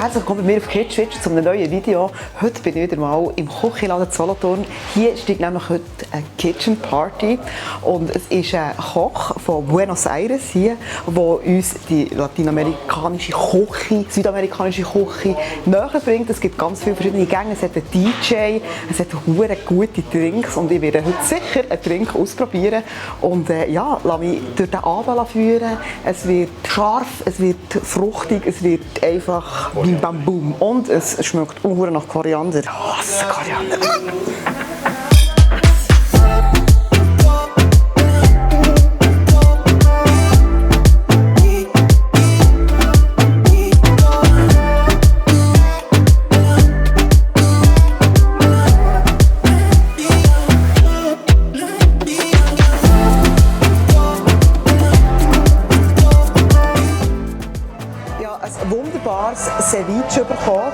herzlich willkommen bei mir auf KidSwitch zu einem neuen Video. Heute bin ich wieder mal im Küchenladen Solothurn. Hier steht nämlich heute eine Kitchen Party und es ist ein Koch von Buenos Aires hier, der uns die lateinamerikanische Küche, südamerikanische Küche näher bringt. Es gibt ganz viele verschiedene Gänge, es hat einen DJ, es hat sehr gute Drinks und ich werde heute sicher einen Drink ausprobieren und ja, lasse mich durch den Abend führen. Es wird scharf, es wird fruchtig, es wird einfach bim bam boom und es schmeckt unhuren nach Koriander. Oh, Koriander. Wunderbares Ceviche bekommen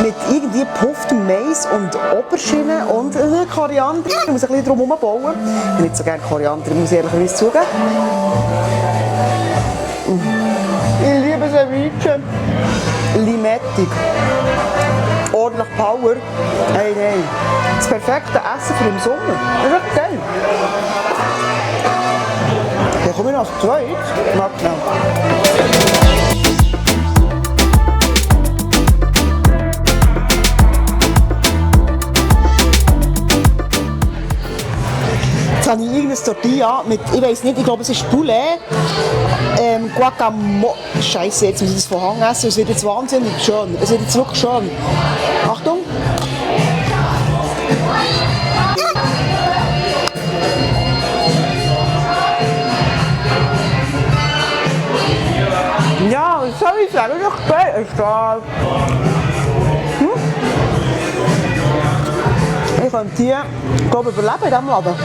mit irgendwie gepufftem Mais und Aubergine und Koriander. Ich muss ein bisschen drum herum bauen. Ich habe nicht so gerne Koriander, muss ich ehrlicherweise zugeben. Ich liebe Ceviche. Limettig. Ordentlich Power. Hey, hey. Das perfekte Essen für den Sommer. Das ist echt geil. Dann komme ich noch als zweit. Mal genau. Jetzt habe ich irgendeine Tortilla mit, ich weiß nicht, ich glaube es ist Poulet, Guacamole, Scheiße, jetzt muss ich das von Hang essen, es wird jetzt wahnsinnig schön, es wird jetzt wirklich schön. Achtung! Ja, was soll ich sagen, das ist echt geil, ist geil. Ich könnte hier, glaube ich, überleben in diesem Laden.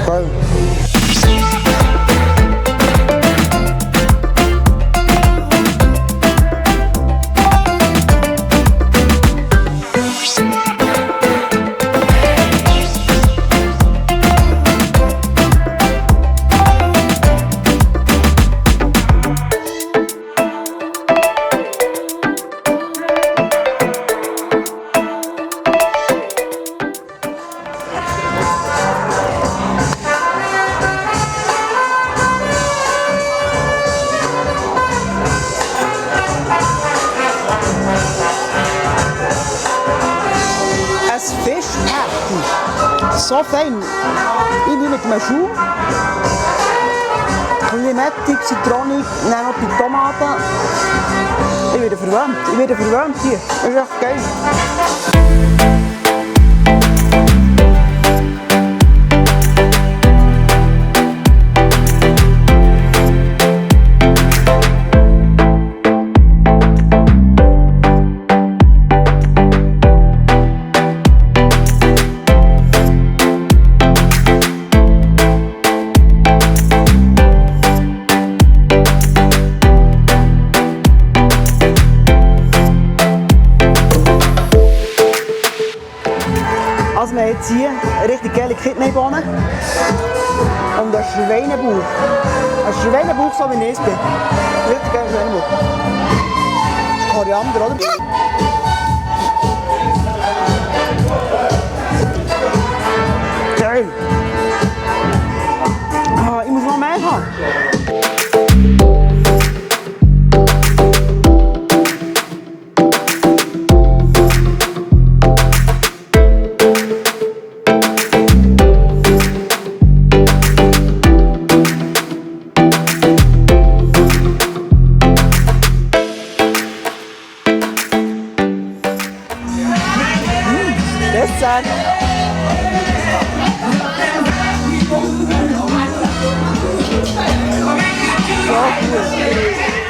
Geil. So fein, irgendwie mit einem Schuh, Limettig, Zitrone, dann noch die Tomaten. Ich werde verwöhnt hier, das ist echt geil. Also wir haben jetzt hier eine richtig geile Kidneybohnen und einen Schweinebauch. Ein Schweinebauch, so wie ich es bin. Richtig geiler Schweinebauch. Das ist Koriander, oder? Geil! Ah, ich muss noch mehr haben. Dessert. So gut.